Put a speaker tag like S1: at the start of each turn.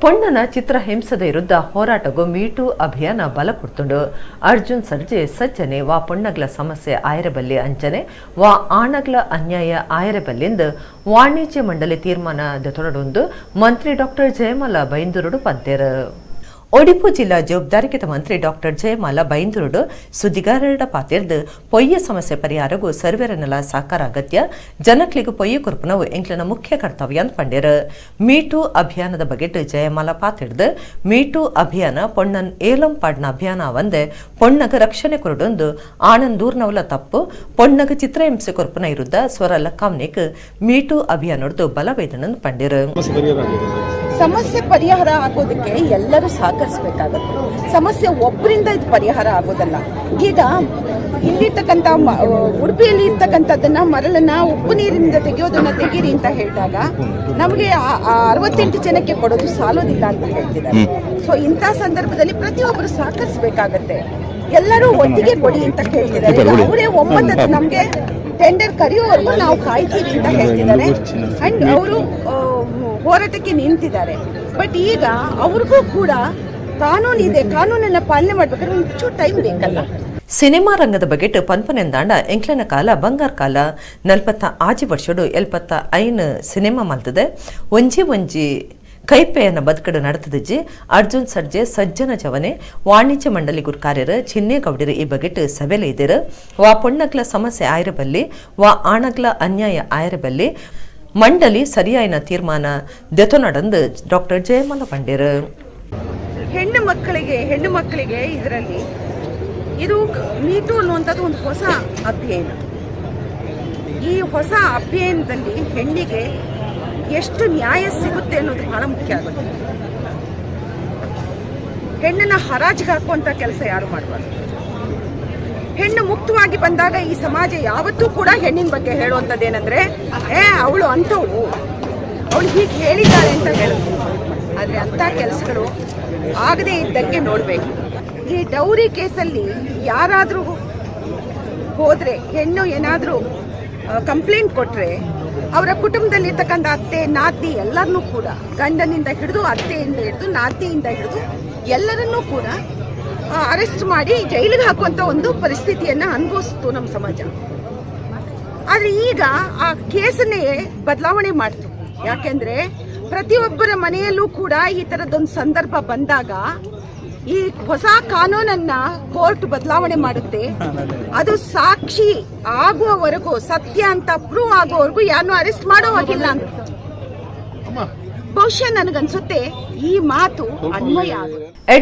S1: ಪೊಣ್ಣನ ಚಿತ್ರಹಿಂಸದ ವಿರುದ್ಧ ಹೋರಾಟಗೂ ಮೀಟು ಅಭಿಯಾನ ಬಲ ಕೊಡ್ತುಂಡು. ಅರ್ಜುನ್ ಸರ್ಜೆ ಸಜ್ಜನೆ ವಾ ಪೊಣ್ಣಗ್ಲ ಸಮಸ್ಯೆ ಆಯರಬಲ್ಲಿ ಅಂಚನೆ ವಾ ಆಣಗ್ಲ ಅನ್ಯಾಯ ಆಯರಬಲ್ಲಿಂದು ವಾಣಿಜ್ಯ ಮಂಡಳಿ ತೀರ್ಮಾನ ದೆತೊನಡೊಂದು ಮಂತ್ರಿ ಡಾಕ್ಟರ್ ಜಯಮಾಲ ಬೈಂದೂರುಡು ಪಂತೇರು. ಒಡಿಪು ಜಿಲ್ಲಾ ಜವಾಬ್ದಾರಿಕಿತ ಮಂತ್ರಿ ಡಾಕ್ಟರ್ ಜಯಮಾಲ ಬೈಂದೂರುಡು ಸುದ್ದಿಗಾರರ ಪಾತಿರ್ದು ಪೊಯ್ಯ ಸಮಸ್ಯೆ ಪರಿಹಾರಗೂ ಸರ್ವೆರನೆಲ ಸಹಕಾರ ಅಗತ್ಯ, ಜನಕ್ಲಿಗೂ ಪೊಯ್ಯ ಕೊರ್ಪುನವು ಎಂಕ್ಲನ ಮುಖ್ಯ ಕರ್ತವ್ಯ ಅಂತ ಪಂಡೇರು. ಮೀಟು ಅಭಿಯಾನದ ಬಗೆಟ್ ಜಯಮಾಲ ಪಾತಿರ್ದು ಮೀಟು ಅಭಿಯಾನ ಪೊಣ್ಣನ್ ಏಲಂ ಪಾಡ್ನ ಅಭಿಯಾನ ಒಂದೆ ಪೊಣ್ಣಗ ರಕ್ಷಣೆ ಕೊರಡೊಂದು ಆಣನ್ ದೂರ್ನವಲ ತಪ್ಪು, ಪೊಣ್ಣಗ ಚಿತ್ರಹಿಂಸೆ ಕೊರ್ಪುನ ವಿರುದ್ಧ ಸ್ವರ ಲಕ್ಕಾಮ್ನಿಕ್ ಮೀಟು ಅಭಿಯಾನೊಡ್ದು ಬಲವೇದನನ್ನು ಪಂಡೇರು.
S2: ಸಮಸ್ಯೆ ಪರಿಹಾರ ಆಗೋದಕ್ಕೆ ಎಲ್ಲರೂ ಸಹಕರಿಸಬೇಕಾಗತ್ತೆ. ಸಮಸ್ಯೆ ಒಬ್ಬರಿಂದ ಇದು ಪರಿಹಾರ ಆಗೋದಲ್ಲ. ಈಗ ಇಲ್ಲಿರ್ತಕ್ಕಂಥ ಉಡುಪಿಯಲ್ಲಿ ಇರ್ತಕ್ಕಂಥದ್ದನ್ನ ಮರಳನ್ನ ಉಪ್ಪು ನೀರಿನಿಂದ ತೆಗೆಯೋದನ್ನ ತೆಗೀರಿ ಅಂತ ಹೇಳಿದಾಗ ನಮಗೆ 68 ಜನಕ್ಕೆ ಕೊಡೋದು ಸಾಲೋದಿಲ್ಲ ಅಂತ ಹೇಳ್ತಿದ್ದಾರೆ. ಸೊ ಇಂಥ ಸಂದರ್ಭದಲ್ಲಿ ಪ್ರತಿಯೊಬ್ಬರು ಸಹಕರಿಸಬೇಕಾಗತ್ತೆ. ಎಲ್ಲರೂ ಒಟ್ಟಿಗೆ ಕೊಡಿ ಅಂತ ಹೇಳ್ತಿದ್ದಾರೆ. ಅವರೇ ಒಮ್ಮತದ ನಮಗೆ ಟೆಂಡರ್ ಕರೆಯುವವರೆಗೂ ನಾವು ಕಾಯ್ತೀವಿ ಅಂತ ಹೇಳ್ತಿದ್ದಾರೆ. ಅಂಡ್ ಅವರು ಹೋರಾಟಕ್ಕೆ ನಿಂತಿದ್ದಾರೆ. ಬಟ್ ಈಗ ಅವ್ರಿಗೂ ಕೂಡ ಕಾನೂನು ಇದೆ, ಕಾನೂನನ್ನ ಪಾಲನೆ ಮಾಡ್ಬೇಕಾದ್ರೆ ಒಂಚೂರು ಟೈಮ್ ಬೇಕಲ್ಲ.
S1: ಸಿನಿಮಾ ರಂಗದ ಬಗೆಟ್ ಪನ್ಪನೆಂದಾಂಡ ಎಂಕ್ಲನ ಕಾಲ ಬಂಗಾರ ಕಾಲ 46 ವರ್ಷಡು 75 ಸಿನಿಮಾ ಮಲ್ತದೆ. ಒಂಜಿ ಒಂಜಿ ಕೈಪೆಯನ್ನ ಬದುಕಡು ನಡೆತದಿಜ್ಜಿ. ಅರ್ಜುನ್ ಸರ್ಜೆ ಸಜ್ಜನ ಜವನೆ ವಾಣಿಜ್ಯ ಮಂಡಳಿ ಗುರ್ಕಾರ್ಯರು ಚಿನ್ನೇಗೌಡರು ಈ ಬಗೆಟ್ ಸಭೆಲೆ ಇದ್ದರು. ವಾ ಪೊಣ್ಣಗ್ಲ ಸಮಸ್ಯೆ ಆಯರಬಲ್ಲಿ ವಾ ಆಣಗ್ಲ ಅನ್ಯಾಯ ಆಯರಬಲ್ಲಿ ಮಂಡಳಿ ಸರಿಯಾಯಿನ ತೀರ್ಮಾನ ದೆತೊನಡಂದು ಡಾಕ್ಟರ್ ಜಯಮಾಲ ಪಂಡೇರು.
S2: ಹೆಣ್ಣು ಮಕ್ಕಳಿಗೆ ಇದರಲ್ಲಿ ಇದು ಮೀಟು ಅನ್ನುವಂಥದ್ದು ಒಂದು ಹೊಸ ಅಧ್ಯಯನ. ಈ ಹೊಸ ಅಧ್ಯಯನದಲ್ಲಿ ಹೆಣ್ಣಿಗೆ ಎಷ್ಟು ನ್ಯಾಯ ಸಿಗುತ್ತೆ ಅನ್ನೋದು ಬಹಳ ಮುಖ್ಯ ಆಗುತ್ತೆ. ಹೆಣ್ಣನ್ನು ಹರಾಜಿಗೆ ಹಾಕುವಂಥ ಕೆಲಸ ಯಾರು ಮಾಡಬಾರ್ದು. ಹೆಣ್ಣು ಮುಕ್ತವಾಗಿ ಬಂದಾಗ ಈ ಸಮಾಜ ಯಾವತ್ತೂ ಕೂಡ ಹೆಣ್ಣಿನ ಬಗ್ಗೆ ಹೇಳುವಂಥದ್ದು ಏನಂದ್ರೆ, ಅವಳು ಅಂಥವಳು, ಅವಳು ಹೀಗೆ ಹೇಳಿದ್ದಾಳೆ ಅಂತ ಹೇಳುದು. ಆದರೆ ಅಂಥ ಕೆಲಸಗಳು ಆಗದೇ ಇದ್ದಂಗೆ ನೋಡಬೇಕು. ಈ ಡೌರಿ ಕೇಸಲ್ಲಿ ಯಾರಾದರೂ ಹೋದರೆ, ಹೆಣ್ಣು ಏನಾದರೂ ಕಂಪ್ಲೇಂಟ್ ಕೊಟ್ಟರೆ ಅವರ ಕುಟುಂಬದಲ್ಲಿರ್ತಕ್ಕಂಥ ಅತ್ತೆ ನಾದ್ನಿ ಎಲ್ಲರನ್ನೂ ಕೂಡ, ಗಂಡನಿಂದ ಹಿಡಿದು ಅತ್ತೆಯಿಂದ ಹಿಡಿದು ನಾದ್ನಿಯಿಂದ ಹಿಡಿದು ಎಲ್ಲರನ್ನೂ ಕೂಡ ಅರೆಸ್ಟ್ ಮಾಡಿ ಜೈಲಿಗೆ ಹಾಕುವಂಥ ಒಂದು ಪರಿಸ್ಥಿತಿಯನ್ನು ಅನುಭವಿಸ್ತು ನಮ್ಮ ಸಮಾಜ. ಆದರೆ ಈಗ ಆ ಕೇಸನ್ನೇ ಬದಲಾವಣೆ ಮಾಡ್ತು. ಯಾಕೆಂದರೆ ಪ್ರತಿಯೊಬ್ಬರ ಮನೆಯಲ್ಲೂ ಕೂಡ ಈ ಥರದ್ದೊಂದು ಸಂದರ್ಭ ಬಂದಾಗ ಈ ಹೊಸ ಕಾನೂನನ್ನ ಕೋರ್ಟ್ ಬದಲಾವಣೆ ಮಾಡುತ್ತೆ. ಅದು ಸಾಕ್ಷಿ ಆಗುವವರೆಗೂ, ಸತ್ಯ ಅಂತ ಪ್ರೂವ್ ಆಗುವವರೆಗೂ ಯಾರನ್ನೂ ಅರೆಸ್ಟ್ ಮಾಡೋ ಹಾಗಿಲ್ಲ ಅಂತ ಬಹುಶಃ ನನಗನ್ಸುತ್ತೆ ಈ ಮಾತು ಅನ್ವಯ ಆಗುತ್ತೆ.